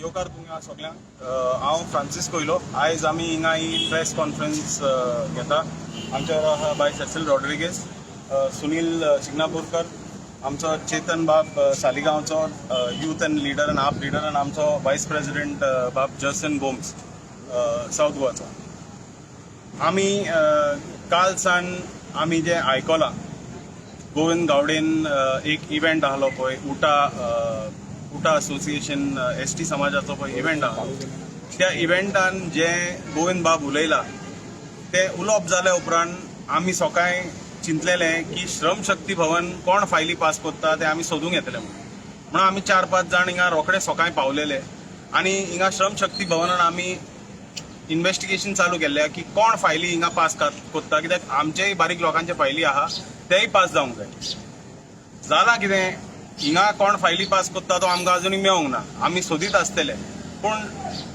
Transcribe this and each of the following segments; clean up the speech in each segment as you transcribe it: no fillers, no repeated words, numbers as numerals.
येवकार तुमकां सगल्यांक. हांव फ्रांसीस कोयलो. आयज आमी हिंगा ही प्रेस कॉन्फरन्स घेता. आमच्या बरोबर आहा बाय सेसिल रॉड्रिगेज, सुनील चिंगनापूरकर, आमचो चेतन बाब सालिगांवचो यूथ अँड लिडर आनी आप लिडर, आनी आमचो वायस प्रेसिडेंट बाब जसन गोम्स सावथ गोवाचो. आमी काल सान आमी जें आयकलां, गोविंद गावडेन एक इव्हेंट आहलो पळय, उटा उटा असोसिएशन एसटी समाजाचो पळय इव्हेंट आहलो, त्या इव्हेंटान जे गोविंद बाब उलयला ते उलोवप जाल्या उपरांत आमी सकाळी चिंतलेले की श्रम शक्ती भवन कोण फायली पास करता ते आमी सोदूंक येतले म्हणून. म्हणून आमी चार पांच जाण हिंगा रोखडे सकाळी पावलेले आनी हिंगा श्रम शक्ती भवनान आमी इन्व्हेस्टिगेशन चालू केल्लें की कोण फायली हिंगा पास कोत्ता, कित्याक आमचेय बारीक लोकांचे फायली आहा, तेय पास जावंक जाय. जालां कितें, हिंगा कोण फायली पास कोत्ता तो आमकां अजुनूय मेळोंक ना. आमी सोदीत आसतले. पूण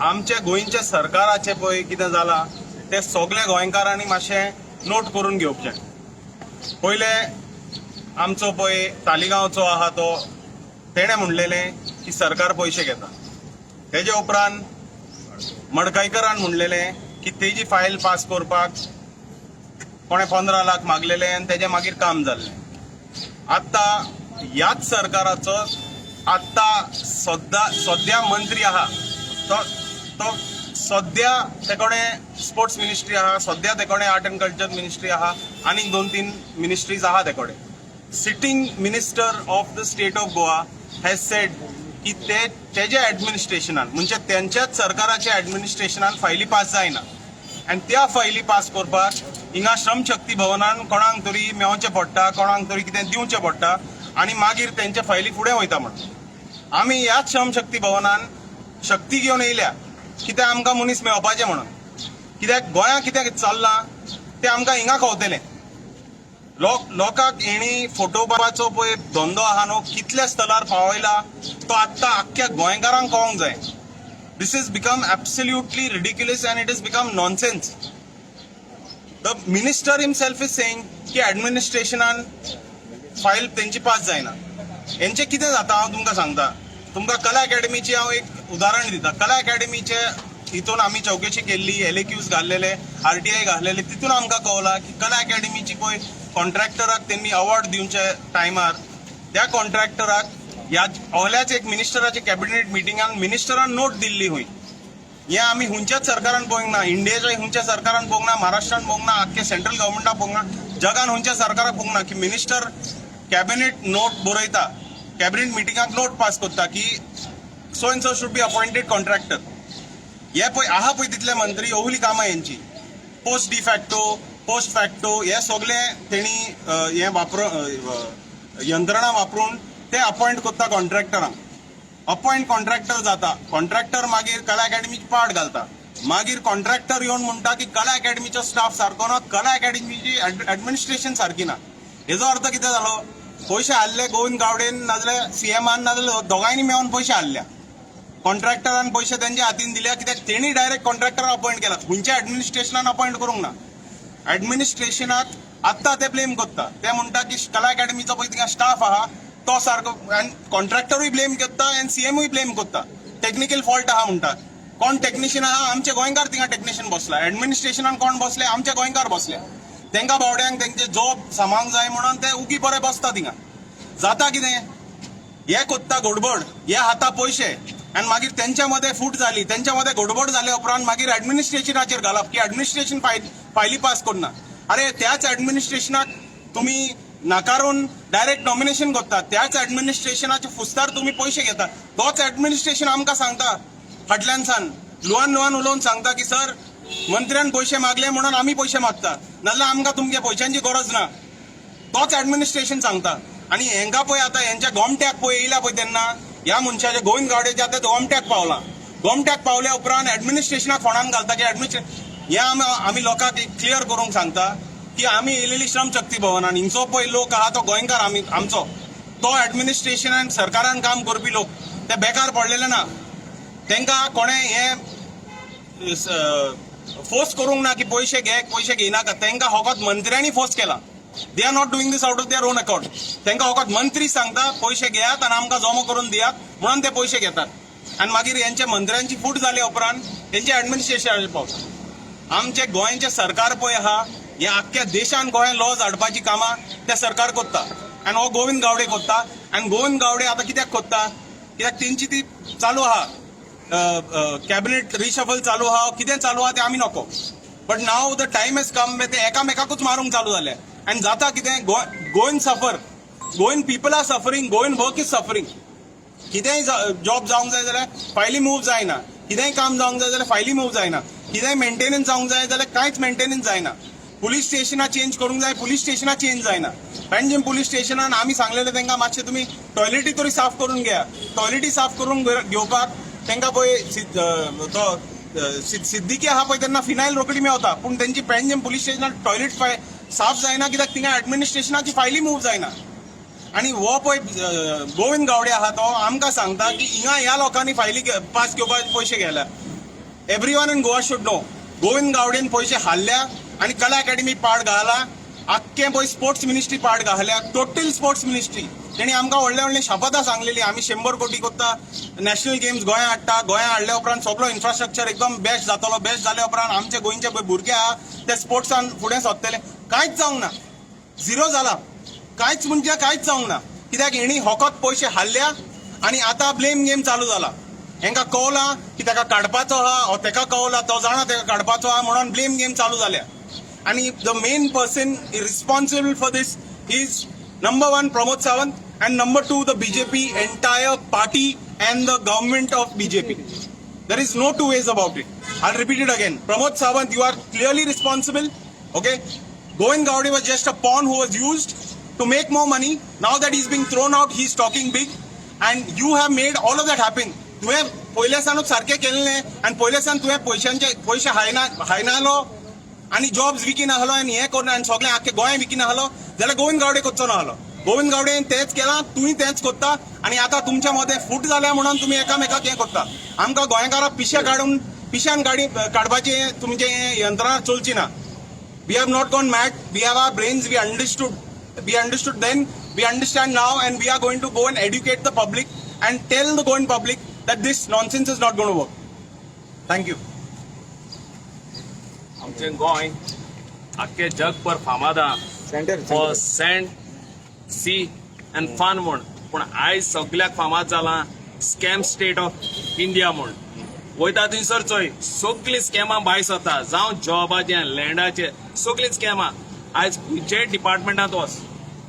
आमच्या गोंयच्या सरकाराचें पळय कितें जालां तें सगल्या गोंयकारांनी मातशें नोट करून घेवचें. पयलें आमचो पळय तालिगांवचो आहा तो, तेणें म्हणलेलें की सरकार पयशे घेता. तेजे उपरांत मडकायकरान म्हणलेलें की तेजी फायल पास करपाक कोणें 15 लाख मागलेले आनी तेजें मागीर काम जाल्लें. आतां ह्याच सरकाराचो आतां सद्या सद्या मंत्री आहा तो तो सद्या ते कडेन स्पोर्ट्स मिनिस्ट्री आहा, सद्या ते कडेन आर्ट अँड कल्चर मिनिस्ट्री आहा, आनीक दोन तीन मिनिस्ट्रीज आहा ते कडेन. Sitting minister of the state of Goa has said की ते तेज्या ऍडमिनिस्ट्रेशनान, म्हणजे तेंच्याच सरकाराच्या ऍडमिनिस्ट्रेशनान फायली पास जायना आनी त्या फायली पास करपाक हिंगा श्रमशक्ती भवनान कोणाक तरी मेवचें पडटा, कोणाक तरी कितें दिवचें पडटा आनी मागीर तेंचे फायली फुडें वयता. म्हणून आमी ह्याच श्रमशक्ती भवनान शक्ती घेवन येयल्या कित्याक आमकां मनीस मेळपाचें म्हणून. कित्याक गोंयांत कितें चल्लां तें आमकां हिंगा कळतलें. लोकांक हेणी फोटो पळय धंदो आहा न्हू, कितल्या स्थलार पावयला तो आत्तां आख्ख्या गोंयकारांक कळोंक जाय. This is become absolutely ridiculous and it is become nonsense. The minister himself is saying की ऍडमिनिस्ट्रेशनान फायल तेंची पास जायना. हेंचें कितें जाता हांव तुमकां सांगता. तुमकां कला अकॅडमीची हांव एक उदाहरण दिता. कला अकॅडमीचे हितून आमी चौकशी केल्ली, एलएक्यूज घाल्लेले, आरटीआय घाल्लेले. तितून आमकां कळला की कला अकॅडमीची पळय कॉन्ट्रॅक्टराक तेंनी अवॉर्ड दिवच्या टायमार त्या कॉन्ट्रॅक्टराक ह्या ओल्याच एक मिनिस्टराच्या कॅबिनेट मिटिंगान मिनिस्टरान नोट दिल्ली हुंय. हें आमी हुंच्याच सरकारान पळोवंक ना, इंडियेच्या हुंच्या सरकारान पळोवंक ना, महाराष्ट्रान पळोवंक ना, आख्खे सेंट्रल गव्हर्मेंटाक पळोवंक ना, जगान हुंच्या सरकाराक पळोवंक ना की मिनिस्टर कॅबिनेट नोट बरयता, कॅबिनेट मिटिंगाक नोट पास करता की so and so should be appointed contractor. हे पळय आहा पळय तितले मंत्री, ओवली कामां हेंची. Post de facto, post facto हे सगळे तेणी हे वापर यंत्रणा वापरून ते अपॉयंट करता कॉन्ट्रॅक्टरांक. अपॉयंट कॉन्ट्रॅक्टर जाता, कॉन्ट्रॅक्टर मागीर कला अकॅडमीक पाट घालता. मागीर कॉन्ट्रॅक्टर येवन म्हणटा की कला अकॅडमीचो स्टाफ सारको ना, कला अकॅडमीची ऍडमिनिस्ट्रेशन सारकी ना. हेजो अर्थ कितें जालो? पयशे हाडले गोविंद गावडेन नाजाल्यार सीएमान नाजाल्यार दोगांयनी मेळून पयशे हाडल्या. कॉन्ट्रॅक्टरान पयशे तेंच्या हातीन दिल्या, कित्याक तेणी डायरेक्ट कॉन्ट्रॅक्टर अपॉयंट केला. खंयच्या ऍडमिनिस्ट्रेशनान अपॉयंट करूंक ना. ऍडमिनिस्ट्रेशनाक आत्तां ते ब्लेम करता. ते म्हणटा की कला अकॅडमीचो पळय थिंगा स्टाफ आहा तो सारको, आनी कॉन्ट्रॅक्टरूय ब्लेम करता आनी सीएमूय ब्लेम करता. टेक्निकल फॉल्ट आहा म्हणटा. कोण टेक्निशियन आहा? आमचे गोंयकार थिंगा टेक्निशियन बसला. ऍडमिनिस्ट्रेशनान कोण बसले? आमचे गोंयकार बसले. तेंकां बावड्यांक तेंचे जॉब सांबाळूंक जाय म्हणून ते उगी बरे बसता थिंगा. जाता कितें, हे कोत्ता गडबड, हे हाता पयशे आनी मागीर तेंच्या मदें फूट जाली. तेंच्या मदें गडबड जाल्या उपरांत मागीर ऍडमिनिस्ट्रेशनाचेर घालप की ऍडमिनिस्ट्रेशन फायली पास करना. अरे, त्याच ऍडमिनिस्ट्रेशनाक तुमी नाकारून डायरेक्ट नॉमिनेशन करता. त्याच ऍडमिनिस्ट्रेशनाचे फुस्तार तुमी पयशे घेता. तोच ऍडमिनिस्ट्रेशन आमकां सांगता, फाटल्यान सान लुवान लुवान उलोवन सांगता की सर, मंत्र्यान पयशे मागले म्हणून आमी पयशे मागता, नाजाल्यार आमकां तुमच्या पयशांची गरज ना. तोच ऍडमिनिस्ट्रेशन सांगता. आनी हेंकां पळय आतां हेंच्या गोमट्याक पळय येयला पळय तेन्ना ह्या मनशाच्या, गोविंद गावडेच्या आतां गोमट्याक पावला. गोमट्याक पावल्या उपरांत ऍडमिनिस्ट्रेशनाक फोंडान घालता की ऍडमिनिस्ट्रेशन. हें आमी लोकांक क्लियर करूंक सांगता की आमी येयलेली श्रम शक्ती भवनान. हिंगचो पळय लोक आहा तो गोंयकार आमी आमचो तो ऍडमिनिस्ट्रेशनान सरकारान काम करपी लोक ते बेकार पडलेले ना. तांकां कोणें हें फोर्स करूंक ना की पयशे घे, पयशे घेयनाका. तांकां फकत मंत्र्यांनी फोर्स केला. They are not doing this out of their own accord. तांकां फकत मंत्री सांगता पयशे घेयात आनी आमकां जमो करून दियात म्हणून ते पयशे घेतात. आनी मागीर यांच्या मंत्र्यांची फूट जाल्या उपरांत हेंच्या एडमिनिस्ट्रेशनाचेर पावता. आमचे गोंयचें सरकार पळय आहा, हे आख्ख्या देशान गोंयांत लॉज हाडपाची कामां ते सरकार कोत्ता आनी हो गोविंद गावडे कोत्ता. आनी गोविंद गावडे आतां कित्याक कोत्ता? कित्याक तेंची ती चालू आहा, कॅबिनेट रिशफल चालू आहा, कितें चालू आहा तें आमी नको, but now the time has come. ते एकामेकाकूच मारूंक चालू जाले आनी जाता कितें? Goan suffer, Goan people are suffering, Goan work is suffering. कितेंय जॉब जावंक जाय जाल्यार फायली मूव जायना, कितेंय काम जावंक जाय जाल्यार फायली मूव जायना, कितेंय मेंटेनन्स जावंक जाय जाल्यार कांयच मेंटेनन्स जायना. पुलीस स्टेशनां चेंज करूंक जाय, पुलीस स्टेशनां चेंज जायना. पेंजीम पुलीस स्टेशनान आमी सांगलेलें तांकां, मातशें तुमी टॉयलेटी तरी साफ करून घेया. टॉयलेटी साफ करून घेवपाक तांकां पळय तो सिद्दीकी आहा पळय, तेन्ना फिनायल रोखडी मेवता, पूण तेंची पेंजीम पुलीस स्टेशनान टॉयलेट साफ जायना, कित्याक थिंगा एडमिनिस्ट्रेशनाची फायली मूव जायना. आणि हो पळय गोविंद गावडे आहा, तो आमकां सांगता की हिंगा ह्या लोकांनी फायली पास घेवपाक पयशे घेतल्या. Everyone in Goa should know, Govind गावडेन पयशे हाडल्या आनी कला अकॅडमी पाड घाला, आख्खें पळय स्पोर्ट्स मिनिस्ट्री पाड घाल्या, टोटल स्पोर्ट्स मिनिस्ट्री. तेणी आमकां व्हडले व्हडले शपथां सांगलेली, आमी 100 कोटी कोत्ता, नॅशनल गेम्स गोंया हाडटा, गोंया हाडल्या उपरांत सगलो इन्फ्रास्ट्रक्चर एकदम बेस्ट जातलो, बेस्ट जाल्या उपरांत आमचे गोंयचे पळय भुरगे आहा ते स्पोर्ट्सान फुडें सरतले. कांयच जावंक ना, झिरो जाला. कांयच म्हणजे कांयच जावंक ना, कित्याक हेणी होकत पयशे हाडल्या आनी आतां ब्लेम गेम चालू जाला. हेंकां कवलां की ताका काडपाचो आहा हो, तेका कवला, तो जाणा तेका काडपाचो आहा, म्हणून ब्लेम गेम चालू जाल्या. आनी the main person responsible for this is number one Pramod Sawant and number two the BJP, entire party and the government of BJP. There is no two ways about it. I'll repeat it again. Pramod Sawant, you are clearly responsible. Okay. Govind Gaude was just a pawn who was used to make more money. Now that he's being thrown out, he's talking big. And you have made all of that happen. तुवें पयल्या सानूच सारकें केल्लें आनी पयल्या सान तुवें पयशांचे पयशे हायना हायनालो आनी जॉब्स विकी नाहलो आनी हें करून आनी सगळें आख्खें गोंय विकी नाहलो जाल्यार गोविंद गावडे करचो नाहलो. गोविंद गावडेन तेंच केलां, तुवें तेंच कोत्ता आनी आतां तुमच्या मदें फूट जाल्या म्हणून तुमी एकामेकाक हें करता. आमकां गोंयकारां पिशे काडून पिश्यान गाडी काडपाची तुमचे यंत्रणा चलची ना. We have not gone mad. We have our brains. We understood. We understood then, we understand now, and we are going to go and educate the public and tell the Goan public that this nonsense is not going to work. Thank you. आमचें गोंय आख्खे जगभर फामाद आहा for sand, sea and fun म्हूण, पूण आयज सगल्याक फामाद जालां स्कॅम स्टेट ऑफ इंडिया म्हूण. वयता थंयसर चोय, सगलीं स्कॅमां भायर सरता, जावं जॉबाचें, लँडाचें, सगलीं स्कॅमां. आयज खंयचेय डिपार्टमेंटांत वच,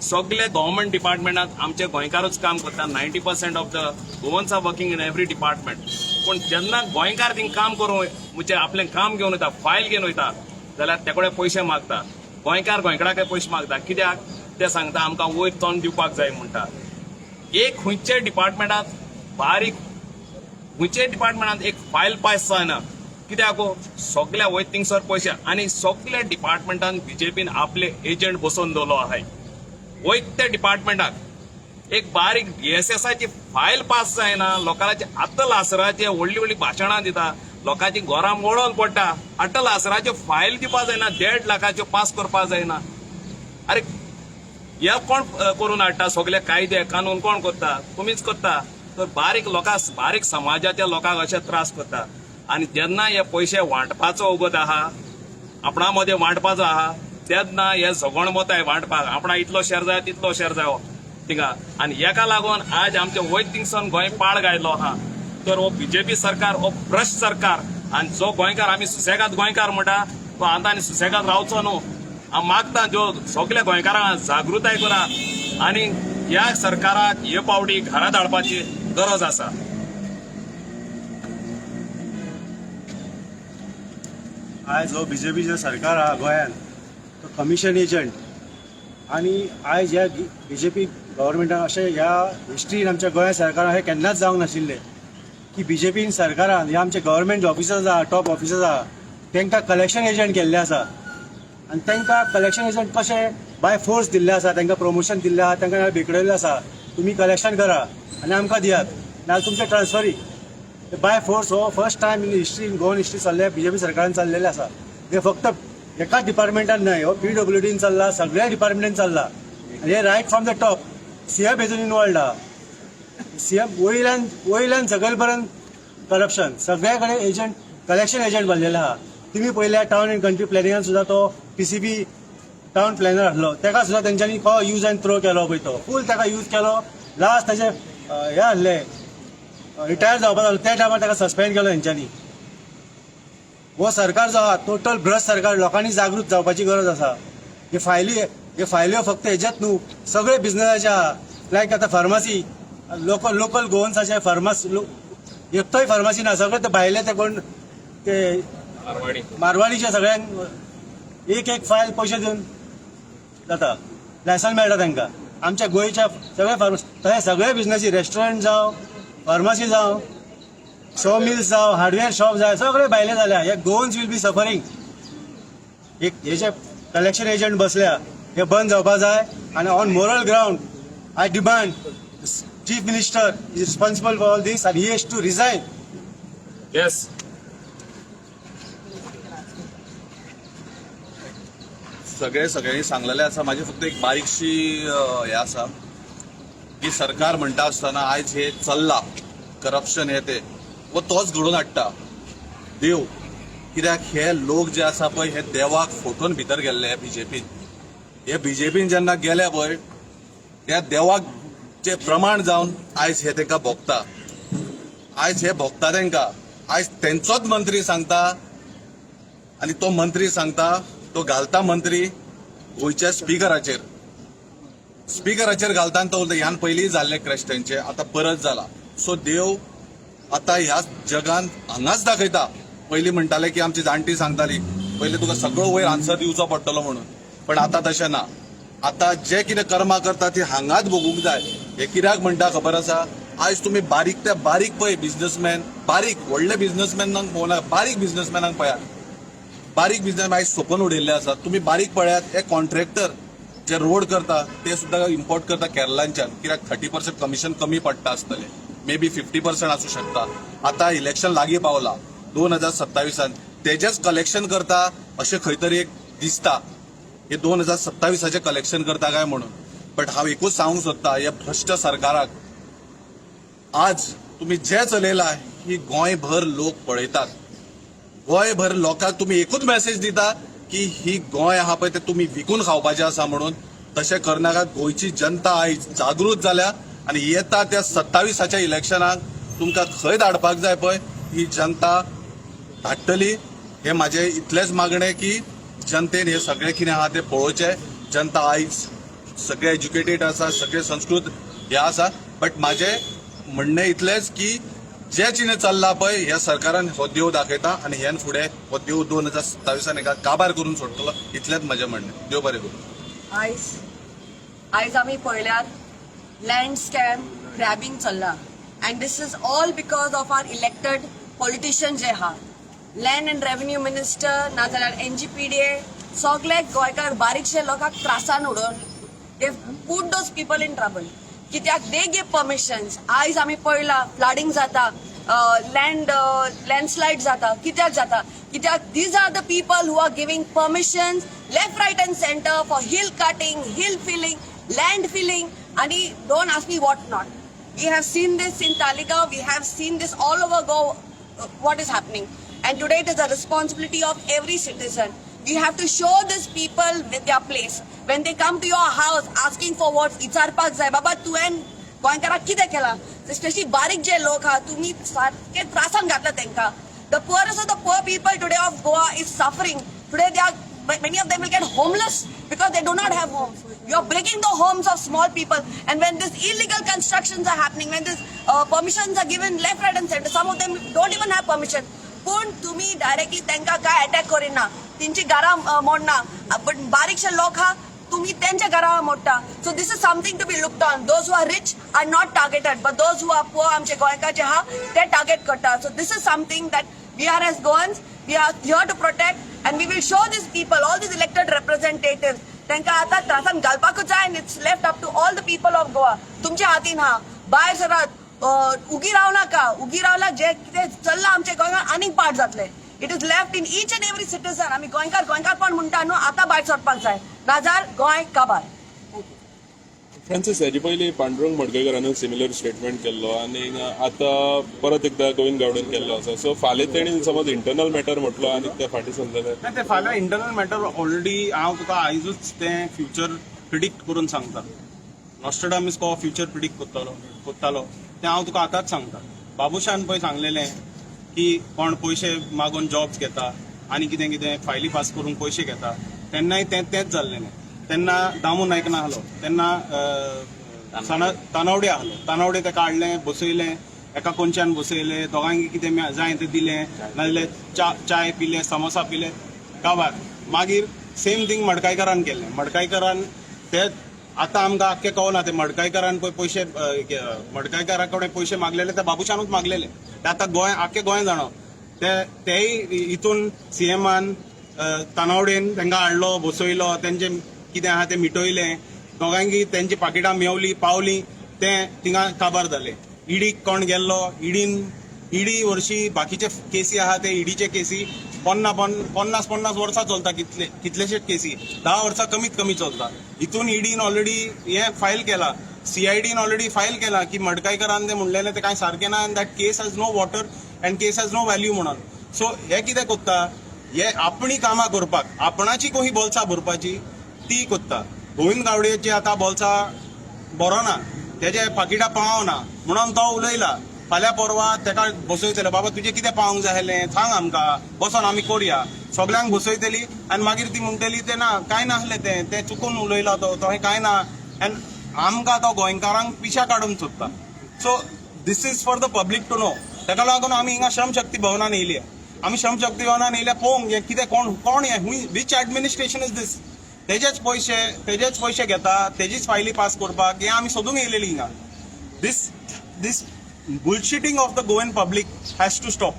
सगले गव्हर्मेंट डिपार्टमेंटात आमचे गोंयकारूच काम करता. 90% of the Goans are working in every department. पूण जेन्ना गोंयकार थिंग काम करूं, म्हणजे आपलें काम घेवन वयता, फायल घेवन वयता, जाल्यार ते कडेन पयशे मागता. गोंयकार गोंयकारा पयशे मागता कित्याक? ते सांगता, आमकां वयर तोंड दिवपाक जाय म्हणटा. एक खंयच्याय डिपार्टमेंटात, बारीक खंयच्याय डिपार्टमेंटात एक फायल पास जायना. कित्याक? सगल्या वयता थिंगसर पयशे आनी सगल्या डिपार्टमेंटान बीजेपीन आपले एजंट बसोवन दवरलो आहाय. वयता त्या डिपार्टमेंटाक एक बारीक डीएसएसाची फायल पास जायना. लोकांचे अटल आसराचे व्हडली व्हडली भाशणां दिता, लोकांची घरां मोडोन पडटा, अटल आसराच्यो फायल दिवपा जायना, 1.5 लाखाच्यो पास करपा जायना. अरे, हे कोण करून हाडटा? सगळे कायदे कानून कोण करता? तुमीच करता. तर बारीक लोकांक, बारीक समाजाच्या लोकांक अशे त्रास करता. आनी जेन्ना हे पयशे वांटपाचो वगत आहा, आपणा मदें वांटपाचो आहा, तेन्ना हे झगोण वताय वांटपाक. आपणा इतलो शेर जाय, तितलो शेर जायो थिंगा. आनी हेका लागून आज आमचे वयर थिंगसून गोंय पाड घायलो आहा. तर हो बीजेपी सरकार हो भ्रश्ट सरकार. आनी जो गोंयकार, आमी सुसेगाद गोंयकार म्हणटा, तो आतां आनी सुसेगाद रावचो न्हू. हांव मागता, ज्यो सगल्या गोंयकारांक जागृताय करा आनी ह्या सरकाराक हे पावटी घरा धाडपाची गरज आसा. आयज हो बीजेपीचो सरकार आहा गोंयान, तो कमिशन एजंट. आनी आयज ह्या बीजेपी गव्हर्मेंटान अशें ह्या हिस्ट्रीन आमच्या गोंया सरकारान हें केन्नाच जावंक नाशिल्लें की बीजेपीन सरकारान हे आमचे गव्हर्मेंट ऑफिसर्स आहा, टॉप ऑफिसर्स आहा, तांकां कलेक्शन एजंट केल्ले आसा. आनी तांकां कलेक्शन एजंट कशें बाय फोर्स दिल्ले आसा, तांकां प्रमोशन दिल्लें आहा, तांकां भेकडयल्लें आसा, तुमी कलेक्शन करा आनी आमकां दियात, नाजाल्यार तुमचें ट्रान्सफरी बाय फोर्स. हो first time in history, in Goan history चल्ले, बीजेपी सरकारान चल्लेलें आसा. हे फक्त एकाच डिपार्टमेंटान न्हय, हो पीडब्ल्यूडीन चल्ला, सगळ्या डिपार्टमेंटान चल्ला. आनी हे right from the top CM हेतून इनवॉल्ड आहा. सीएम वयल्यान वयल्यान सकयल पर्यंत. करप्शन. सगळ्या कडेन एजंट, कलेक्शन एजंट बनलेले आहा. तुम्ही पयल्या टावन अँड कंट्री प्लॅनिंगान सुद्दां तो पीसीबी टावन प्लॅनर आसलो, तेका सुद्दां तेंच्यांनी को यूज अँड थ्रो केलो पळय. तो फूल तेका यूज केलो. लास्ट तेजे हे आहले, रिटायर जावपा जालो, त्या टायमार ताका सस्पेंड केलो तेंच्यांनी. हो सरकार जो आहा, टोटल भ्रश्ट सरकार. लोकांनी जागृत जावपाची गरज आसा. हे फायली, हे फायल्यो फक्त हेज्यात न्हू, सगळे बिझनसाचे आहा. लायक आतां फार्मासी, लोकल लोकल गोवन्साचे फार्मास एकटोय फार्मासी ना. सगळे ते भायले, ते कोण ते मारवाडी. मारवाडीच्या. सगळ्यांक एक एक फायल पयशे दिवन जाता, लायसन मेळटा तांकां. आमच्या गोंयच्या सगळे फार्मासी, तशें सगळे बिझनसी, रेस्टॉरंट जावं, फार्मासी जावं, सो मिल्स जावं, हार्डवेअर शॉप जावं, सगळे भायले जाल्या. हे गोवन्स will be suffering. एक हे जे कलेक्शन एजंट बसल्या, हे बंद जावपा जाय. आनी on moral ground I demand, Chief Minister is responsible for all this and he has to resign. Yes. सगळे सगळ्यांनी सांगलेले आसा. माझी फक्त एक बारीकशी हे आसा की सरकार म्हणटा आसतना आयज हे चल्ला करप्शन हे ते वो तोच घडोवन हाडटा देव. कित्याक हे लोक जे आसा पळय, हे देवाक फोटोन भितर गेल्ले. हे बीजेपीन, हे बीजेपीन जेन्ना गेले पळय, त्या देवाक जे प्रमाण जावन आयज हे तांकां भोगता. आयज हे भोगता तांकां. आयज तेंचोच मंत्री सांगता आनी तो मंत्री सांगता, तो घालता मंत्री गोंयच्या स्पिकराचेर, स्पिकराचेर घालता आनी तो उलयता. ह्यान पयलीं जाल्ले क्रॅश तेंचे, आतां परत जाला. सो देव आतां ह्या जगान हांगाच दाखयता. पयलीं म्हणटाले की आमची जाणटी सांगताली, पयलीं तुका सगळो वयर आन्सर दिवचो पडटलो म्हणून, पण आतां तशें ना. आतां जे कितें कर्मां करता ती हांगाच भोगूंक जाय. हे कित्याक म्हणटा खबर आसा? आयज तुमी बारीक ते बारीक पळय बिझनसमॅन, बारीक व्हडले बिझनसमॅनांक पळोवना, बारीक बिझनसमॅनांक पळयात. बारीक बिझनस आयज सोंपोवन उडयल्ले आसा. तुमी बारीक पळयात, हे कॉन्ट्रॅक्टर जे रोड करता ते सुद्दां इम्पोर्ट करता केरलांच्यान, कित्याक 30% कमिशन कमी पडटा आसतलें, मे बी 50% आसूं शकता. आतां इलेक्शन लागीं पावला 2027आन, तेजेच कलेक्शन करता अशें खंय तरी एक दिसता. हे 2027आचें कलेक्शन करता काय म्हणून. बट हांव एकूच सांगूंक सोदता ह्या भ्रश्ट सरकाराक, आज तुम्ही जे चलयला ही गोंयभर लोक पळयतात. गोंयभर लोकांक तुमी एकूच मेसेज दिता की ही गोंय आहा पळय, ते तुमी विकून खावपाचें आसा म्हणून. तशें करनाका. गोंयची जनता आयज जागृत जाल्या आनी येता त्या 27आच्या इलेक्शनाक तुमकां खंय धाडपाक जाय पळय, ही जनता धाडटली. हे म्हाजें इतलेंच मागणें की जनतेन हे सगळें कितें आहा तें पळोवचें. जनता आयज सगळे एज्युकेटेड आसा, सगळे संस्कृत हे आसा. बट म्हाजें म्हणणें इतलेंच की जे कितें चल्लां पळय, ह्या सरकारान हो देव दाखयता आनी ह्यान फुडें हो देव 2027आन हेका काबार करून सोडटलो. इतलेंच म्हजें म्हणणें. देव बरें करूं. आयज आयज आमी पळयल्यार लँड स्कॅम, क्रॅबिंग चल्ला and this is all because of our elected politician जे आहा, लँड अँड रेव्हेन्यू मिनिस्टर नाजाल्यार एनजीपीडीए, सगळे गोंयकार बारीकशे लोकांक त्रासान उडोवन they put those people in trouble. कित्याक they give permissions. आयज आमी पळयला, फ्लडिंग जाता, लँडस्लायड जाता. कित्याक जाता? कित्याक these are the people who are giving permissions left, right and center for hill cutting, hill filling, land filling आणि don't ask me what not. We have seen this in Taleigao, we have seen this all over Goa, what is happening. And today it is a responsibility of every citizen. We have to show these people with their place. When they come to your house asking for votes, विचारपाक जाय, बाबा तुवें गोंयकाराक कितें केलां? Specially बारीक जे लोक आहा, तुमी सारके त्रासान घातला तांकां. The poorest of the poor people today of Goa is suffering. Today they are many of them will get homeless because they do not have homes. You are breaking the homes of small people, and when these illegal constructions are happening, when these permissions are given left, right, and center, some of them don't even have permission. पूण तुम्ही directly तांकां काय attack करिना, तेंची घरां Moderna, but बारीकशे लोक आहा, तुम्ही त्यांच्या घरां मोडटा. So this is something to be looked on. Those who are rich are not targeted, but those who are poor, आमचे गोंयकार जे आहा ते टार्गेट करता. So this is something that we are, as Goans, we are here to protect and we will show these people, all these elected representatives, तांकां आतां त्रासान घालपाकूच जाय. And it's left up to all the people of Goa. तुमच्या हातीन हा. भायर सरात, उगी राव नाका. उगी रावला, जे कितें चल्लां आमच्या गोंयांत आनीक पाड जातले. It is left in each and every citizen. आमी गोंयकार गोंयकारपण म्हणटा न्हू, आतां भायर सरपाक जाय, नाजाल्यार गोंय काबार. फ्रांसीस, हेजे पयलीं पांडुरंग मडकयकरानूय सिमिलर स्टेटमेंट केल्लो आनी आतां परत एकदा गोविंद गावडेन केल्लो आसा. सो फाल्यां तेणी समज इंटरनल मॅटर म्हटलो आनी ते फाटीं सरले जाल्यार? ना, ते फाल्यां इंटरनल मॅटर ऑलरेडी हांव तुका आयजूच तें फ्युचर प्रिडिक्ट करून सांगता. नॉस्ट्राडामस को फ्युचर प्रिडिक्ट कोत्तालो, तें हांव तुका आतांच सांगता. बाबूशान पळय सांगलेलें की कोण पयशे मागून जॉब्स घेता आनी कितें कितें फायली पास करून पयशे घेता, तेन्नाय तें तेंच जाल्लेलें. तेन्ना दामू नायक नाहलो, तेन्ना तानावडे आहलो. तानावडे तेका हाडलें, बसयलें, एका कोनशान बसयलें, दोगांक कितें जाय तें दिलें, नाजाल्यार चाय पिले, समोसा पिले, काबार. मागीर सेम थींग मडकायकरान केलें. मडकायकरान ते आतां आमकां आख्खें कळना, ते मडकायकरान पळय पयशे मडकायकरा कडेन पयशे मागलेले ते बाबूशानूच मागलेले. ते आतां गोंय, आख्खें गोंय जाणो. ते तेय हितून सीएमान तानावडेन तांकां हाडलो, बसयलो, तेंचे कितें आहा तें मिटयलें, दोगांकी तेंची पाकिटां मेवली पावली, ते थिंगा काबार जाले. इडीक कोण गेल्लो, इडीन इडी वर्शी बाकीचे केसी आहा, ते इडीचे केसी 50 50 वर्सां चलता. कितले कितलेशेच केसी 10 वर्सां कमीत कमी चलता. हितून इडीन ऑलरेडी हें फायल केला, सीआयडीन ऑलरेडी फायल केला की मडकायकरान ते म्हणलेलें तें कांय सारकें ना and that case has no water and case has no value म्हणून. सो हे कितें कोत्ता, हे आपणी कामां करपाक आपणाची कोही बोल्सां भरपाची ती कोत्ता. गोविंद गावडेची आतां बोल्सां बरो ना, तेजे पाकिटां पावना म्हणून तो उलयला. फाल्यां परवा तेका बसयतले, बाबा तुजें कितें पावंक जाय आसलें सांग आमकां, बसोन आमी करुया. सगल्यांक बसयतली आनी मागीर ती म्हणटली तें ना, कांय नासलें, तें तें चुकून उलयला तो, तशें कांय ना. आनी आमकां तो गोंयकारांक पिशा काडूंक सोदता. So this is for the public to know. तेका लागून आमी हिंगा श्रमशक्ती भवनान येयली. आमी श्रमशक्ती भवनान येयल्या पळोवंक हें कितें, कोण कोण हें, which administration is this. तेजेच पयशे घेता, तेजीच फायली पास करपाक हें आमी सोदूंक येयलेली हिंगा. This bullshitting of the Goan public has to stop.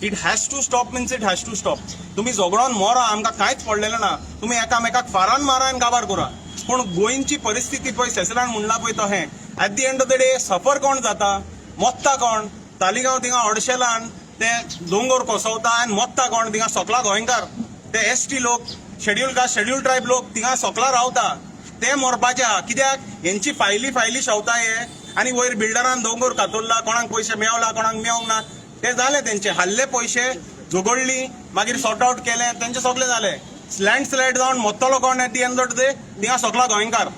It has to stop means it has to stop. तुम्ही झगडोन मोरा, आमकां कांयच पडलेलें ना. तुमी एकामेकाक फारान मारा आनी काबार करा, पूण गोंयची परिस्थिती पळय सेसलान म्हणला पळय तशें, at the end of the day suffer कोण जाता, मोत्ता कोण? तालिगांव थिंगा हडशेलान ते दोंगोर कोसवता आनी मोत्ता कोण? थिंगा सोकला गोंयकार, ते एसटी लोक, शेड्यूल कास्ट, शेड्यूल ट्रायब लोक थिंगा सोकला रावता, ते मरपाचे आहा. कित्याक हेंची फायली फायली शेवता हे आनी वयर बिल्डरान दोंगर कातरला, कोणाक पयशे मेवला, कोणाक मेवंक ना, ते जाले तेंचे हाल्ले पयशे झगडली, मागीर सॉर्ट आउट केले, तेंचे सगळे जाले. लँड स्लायड जावन मोत्तलो कोण at the end of the day? थिंगा सोकला गोंयकार.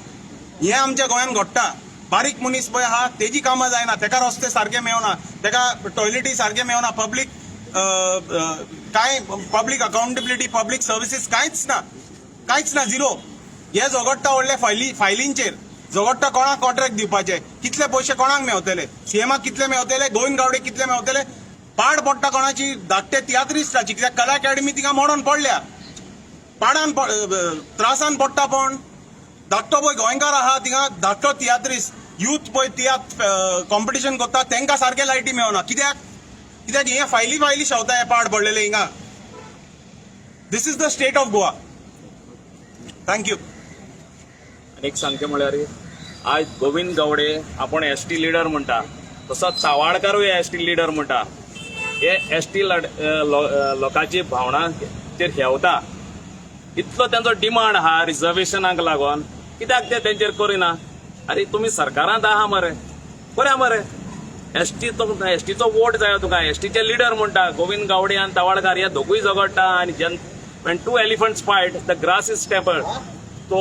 हें आमच्या गोंयांत घडटा. बारीक मनीस पळय आहा, तेजी कामां जायना, तेका रस्ते सारके मेवना, तेका टॉयलेटी सारके मेवना, पब्लीक कांय पब्लीक अकाउंटेबिलिटी, पब्लीक सर्विसीस कांयच ना, कांयच ना, झिरो. हे झगडटा व्हडले फायली फायलींचेर झगडटा, कोणाक कॉन्ट्रॅक्ट दिवपाचे, कितले पयशे कोणाक मेवतले, सीएमाक कितले मेवतले, गोविंद गावडे कितले मेवतले. पाड पडटा कोणाची? धाकटे तियात्रिस्टाची. कित्याक कला अकॅडमी थिंगा मोडोन पडल्या, पाडान त्रासान पडटा. पण धाकटो पळय गोंयकार आहा थिंगा, धाकटो तियात्रिस्ट, युथ पळय तियात्र कॉम्पिटिशन करता, तांकां सारके लायटी मेवना. कित्याक? कित्याक हे फायली फायली शेवता हे पाड पडलेले हिंगा. This is the state of Goa. Thank you. आनी एक सांगचें म्हळ्यार आज गोविंद गावडे आपण एस टी लिडर म्हणटा, तसोच तावाडकारूय एस टी लिडर म्हणटा. हे एस टी लोकांची भावनाचेर हेवता. इतलो तेंचो डिमांड आहा रिजर्वेशनाक लागून, कित्याक ते तेंचेर करिना? अरे, तुमी सरकारांत आहा मरे, बरें मरे. एसटी, एसटीचो वोट जायो तुका. एसटीचे लिडर म्हणटा गोविंद गावडे आनी तावाडकार हे दोगूय झगडटा आनी जन when two elephants fight, the grass is trampled. तो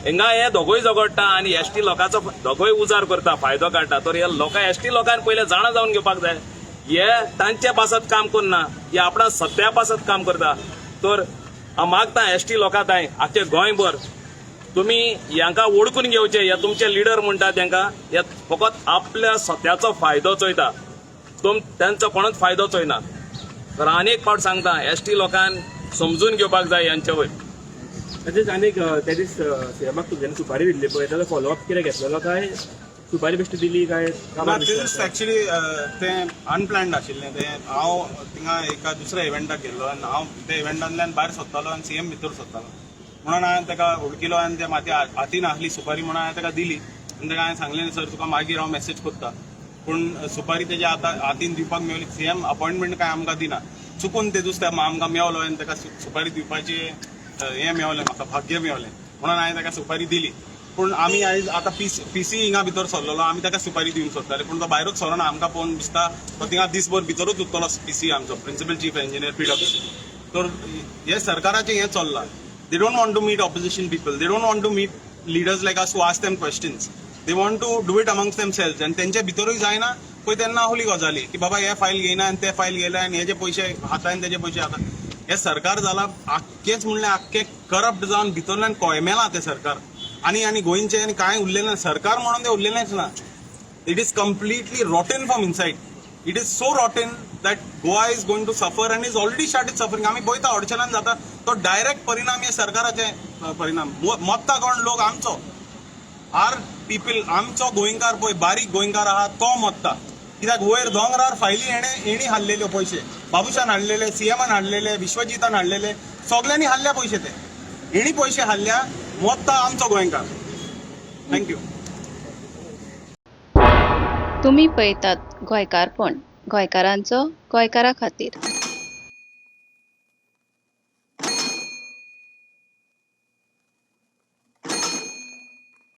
हिंगा हे दोगूय झगडटा आनी एसटी लोकांचो दोगूय उजार करता, फायदो काडटा. तर हे लोकां, एसटी लोकांनी पयले जाणा जावन घेवपाक जाय, हे तांचे पासत काम करना, हे आपणा सत्या पासत काम करता. तर हांव मागता एसटी लोकां तांय आख्खे गोंयभर, तुमी हांकां ओळखून घेवचे. हे तुमचे लिडर म्हणटा तांकां, हे फकत आपल्या सत्याचो फायदो चोयता, तुम तांचो कोणूच फायदो चोयना. तर आनी एक फावट सांगता, एसटी लोकांक समजून घेवपाक जाय यांचे वयर. तशेंच आनीक त्या दीस सीएमाक तुमच्यानी सुपारी दिल्ली पळय, ताजो फॉलोअप कितें घेतलेलो काय सुपारी बेश्टी दिली काय? ना, तें ऍक्च्युली तें अनप्लॅन्ड आशिल्लें तें. हांव थिंगा एका दुसऱ्या इव्हेंटाक गेल्लो आनी हांव त्या इव्हेंटांतल्यान भायर सोदतालो आनी सीएम भितर सोदतालो, म्हणून हांवें ताका उडकिलो आनी त्या माती हातीन आहली सुपारी म्हणून हांवें ताका दिली. आनी ताका हांवें सांगलें, सर, तुका मागीर हांव मॅसेज करता. पूण सुपारी तेज्या आतां हातीन दिवपाक मेवली. सीएम अपॉयंटमेंट काय आमकां दिना. चुकून ते दुसऱ्या आमकां मेवलो आनी ताका सुपारी दिवपाची हें मेवलें, म्हाका भाग्य मेवलें, म्हणून हांवें ताका सुपारी दिली. पूण आमी आयज आतां पीसी हिंगा भितर सरलेलो, आमी ताका सुपारी दिवंक सोदताले, पूण तो भायरूच सरना. आमकां पळोवन दिसता तो थिंगा दीसभर भितरूच उरतलो. पीसी आमचो, प्रिन्सिपल चीफ इंजिनियर पीडब्ल्यू. तर हे सरकाराचें हें चल्लां. They don't want to meet opposition people, they don't want to meet leaders like us who ask them questions. They want to do it amongst themselves. आनी तेंचे भितरूय जायना पळय तेन्ना आहली गजाली की बाबा हे फायल घेयना आनी ते फायल घेयले आनी हेजे पयशे खाता आनी तेजे पयशे खाता. हे सरकार जाला आख्खेच म्हणल्यार आख्खें करप्ट जावन भितरल्यान कोयमेलां तें सरकार. आनी गोंयचें आनी कांय उरलेलें ना. सरकार म्हणून तें उरलेलेंच ना. It is completely rotten from inside. It is so rotten that Goa is going to suffer and is already started suffering. आमी पळयता अडचणान जाता तो डायरेक्ट परिणाम हे सरकाराचे परिणाम. मत्ता कोण लोक? आमचो, आर पिपल, आमचो गोंयकार. पळय बारीक गोंयकार आहा तो मत्ता, कित्याक वयर दोंगरार फायली हेणे हेणी हाडलेल्यो पयशे, बाबूशान हाडलेले, सीएमान हाडलेले, विश्वजीतान हाडलेले, सगल्यांनी हाडल्या पयशे. ते हेणी पयशे हाडल्या, मत्ता आमचो गोंयकार. Thank you. तुमी पळयतात गोंयकारपण, गोंयकारांचो गोंयकारा खातीर.